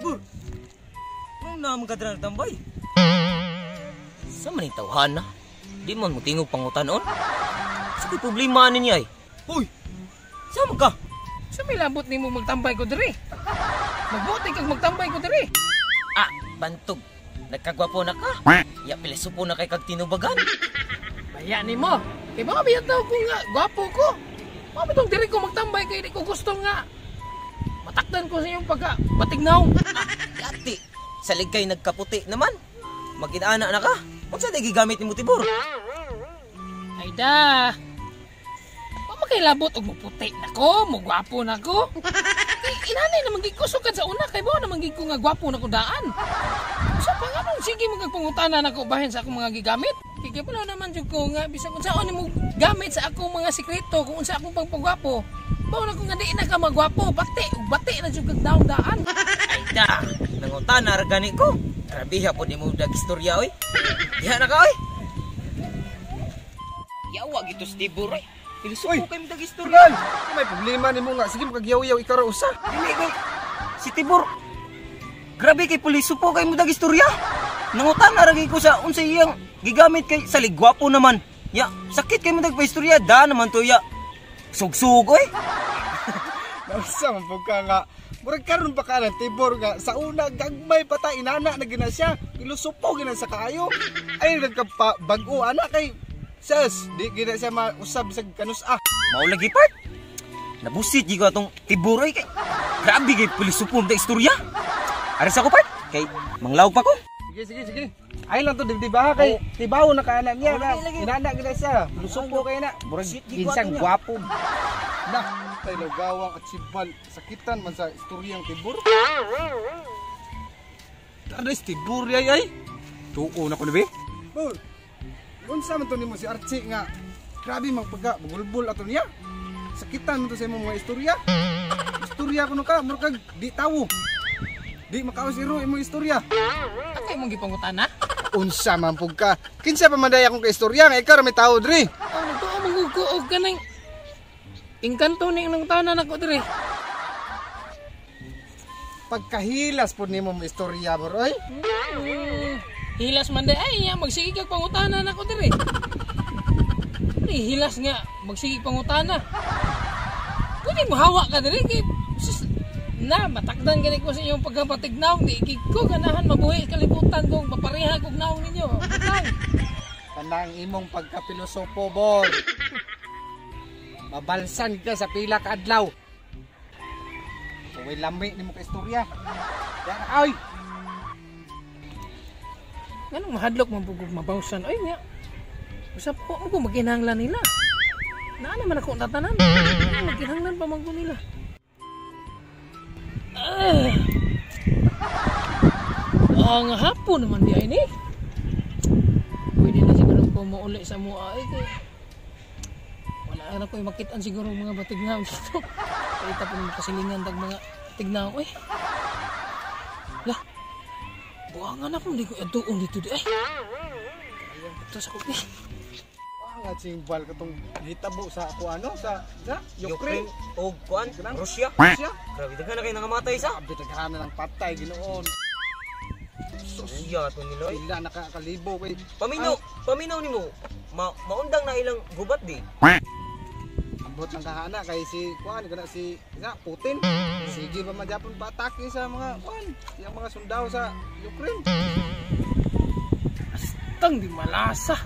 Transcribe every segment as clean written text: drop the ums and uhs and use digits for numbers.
Tibur. Nung naman ka dira nagtambay? Sa man yung tawhan na? Di man mo tingog pangutanon? Sa ko'y problema niya eh. Uy! Sama ka? Sa may labot nimo magtambay ko diri. Magbuti kag magtambay ko diri. Ah, bantog. Nagkagwapo na ka. Ya, pilisupo na kay kag tinubagan. Baya nimo. Kay baka biyat daw ko nga gwapo ko. Mao bitong diri ko magtambay kay di ko gusto nga matakdan ko sa iyong pagka batignaw. Yati, salig kay nagkaputi naman. Mag-inana na ka. Unsa day gigamit nimo, Tibur? Ay da. Wa man kay labot og muputi nako, mugwapo nako. Kay inanay naman gid ko sukad sa una kay bao naman gid ko nga gwapo nako daan. Sa pa nganong sige magpangutana nako bahin sa akong mga gigamit? Kay kabalo naman jud ko nga bisag unsaon nimo gamit sa akong mga sikreto kung unsa akong pagpagwapo. Bao na ko nga di na ka magwapo, bati ug bati na jud kag daon daan. Ay da, nangutana ra gani ko. Grabe ha po nimo dag istorya oy. Diha na ka oy. Yawa gito si Tibur oy. Pilisupo Oy! kay mo dag istorya. Tugal! May problema nimo nga. Sige, makagyaw-yaw ikaw ra usa. Dili kay si Tibur. Grabe kay pulisupo kay mo dag istorya. Nangutana ra gid ko sa unsa iyang gigamit kay salig gwapo naman. Ya, sakit kay mo dag istorya da naman to ya. Sugsug oy. Nausa man pud ka nga. Murag karon pa ka ng Tibor nga sa una gagmay pa ta inana na gina siya. Pilusupo gina sa kaayo. Ay nagkapa bag-o ana kay sis, di gina siya mausab sa kanus-a. Mao lagi part. Nabusit gid ko atong Tibur oy kay grabe kay pulisupo mo dag istorya. Aris ako part kay manglawg pa ko. Sige, sige, sige. Ay lang to dibdib ha kay tibaw na ka anak niya. Oh, lagi, lagi. Inana gina siya. Pilusupo kay na. Murag Shit, di ko kinsang ato niya. gwapo. Na, tay lugawang at sibal sakitan man sa istoryang Tibor. Ano si Tibor yay ay? Tuo na ko na be. Bor. Unsa man to nimo si Archie nga grabe man pagka bugulbol ato niya. Sakitan man to sa imong mga istorya. Istorya kuno ka, murag kag di tawo. Di makaos iro imong istorya. Ako imong gipangutana? Unsa man pug ka? Kinsa pa man day akong kaistorya nga ikaw ra may tawo diri. Oh, nagtuo man ko og kanang engkanto ni ang nangutana nako diri. Pagkahilas pud nimo mo istorya bro oy. Hilas man day ay nya magsige kag pangutana nako diri. Ni hilas nga magsige pangutana. Pwede mo hawa ka diri kay sus, na matakdan gani ko sa inyong pagkapatignaw di gid ko ganahan mabuhi kalibutan kung mapareha kog naong ninyo. Butang. Kanang imong pagkapilosopo bor. Mabalsan ka sa pila ka adlaw. Uy, lami nimo ka istorya. Diyan na oy. Nganong mahadlok man pud kog mabawsan oy nga. Usap po mo maginahanglan nila. Naa naman ako tatanan. Maginahanglan pa man ko nila. Ah. Ang hapon naman di ay ni. Pwede na siguro ko mauli sa mua ay kay wala na ko makitaan siguro mga batignaw dito. Kaya tapos makasilingan tag mga batignaw eh. Lah. Buangan ako hindi ko atuon dito di ay. Ayaw ito sa kopi. Nga simbal katong hitabo sa ako ano sa Ukraine Ukraine. og kuan Russia. Russia. Grabe daghan na kay nangamatay sa. Grabe daghan na ng patay Ginoon. Sus, Uya to nila. pila nakakalibo kay Paminaw, paminaw nimo. Maundang na ilang gubat di. Ambot lang kahana kay si kuan kana si sa Putin. Sige pa man japon paatake sa mga kuan, siyang mga sundao sa Ukraine. Astang di malasa.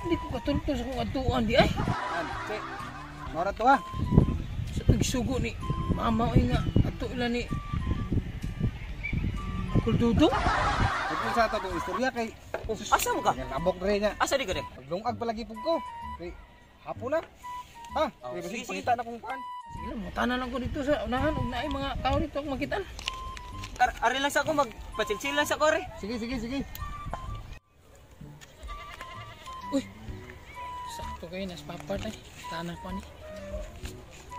Hindi ko katulto sa kong atuan di ay. An, si. Mora to ha. Sa pagsugo ni mama oy nga ato ila ni Uncle Dudong. Ito sa ato tong istorya kay Asa mo ka? Labok dre niya. Asa di ka de? Paglungag palagi pug ko. Kay hapon na. Ha, Oh, kay sige, basig sige. pangita na kung kuan. Sige lang, mutana lang ko dito sa unahan ug naay mga tao dito akong makitaan. Ari lang sa ako magpachilchil lang sa ko ari. Sige, sige, sige. Uy. Sakto kayo nas papart ay. Tana ko ani.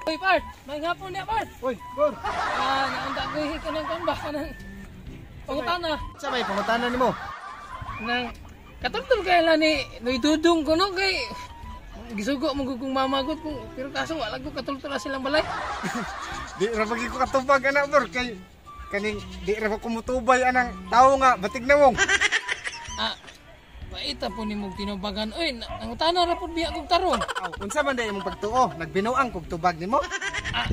Uy, part! May hapon niya, part! Uy, Gor. Ah, naunta ko kanang kuan ba kanang pangutana. Sa may pangutana nimo? Nang katultol kay la ni Noy Dudong ko no kay gisugo mo kung mamagot kung pero kaso wala ko katultol silang balay. Di ra pagi ko katubag ana bor kay Kaning di ra ko mutubay anang tawo nga batig nawong. Ah, paita po ni mong tinubagan. Oy, nangutana ra pud biya kog tarong. Aw, unsa man day imong pagtuo? Nagbinuang kog tubag nimo? Ah,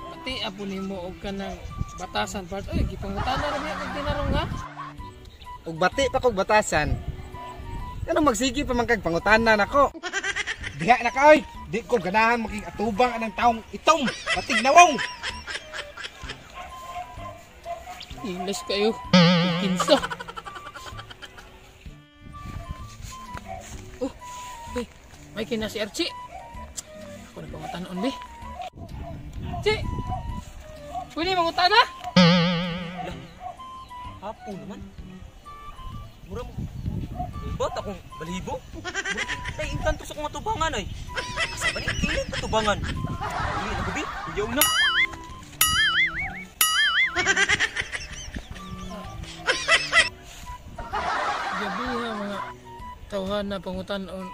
pati apo nimo og kanang batasan part. Oy, gipangutana ra biya kog tinarong ha. Ug bati pa kog batasan. Ano magsige pa man kag pangutana nako? Diha na ka oy. Di ko ganahan makig-atubang anang taong itom, batig nawong. Ilas kayo. Kinsa. Oh, be, may kina si Archie. Ako na pangutanon, be. Chi! Pwede mangutana? Hapo naman. Mura mo. Ba't akong balibo? Mura kay engkanto sa kong atubangan ay. Asa ba ni kilit atubangan? Uli na gabi, uyaw na. Gabi ha, mga tawhan na pangutanon.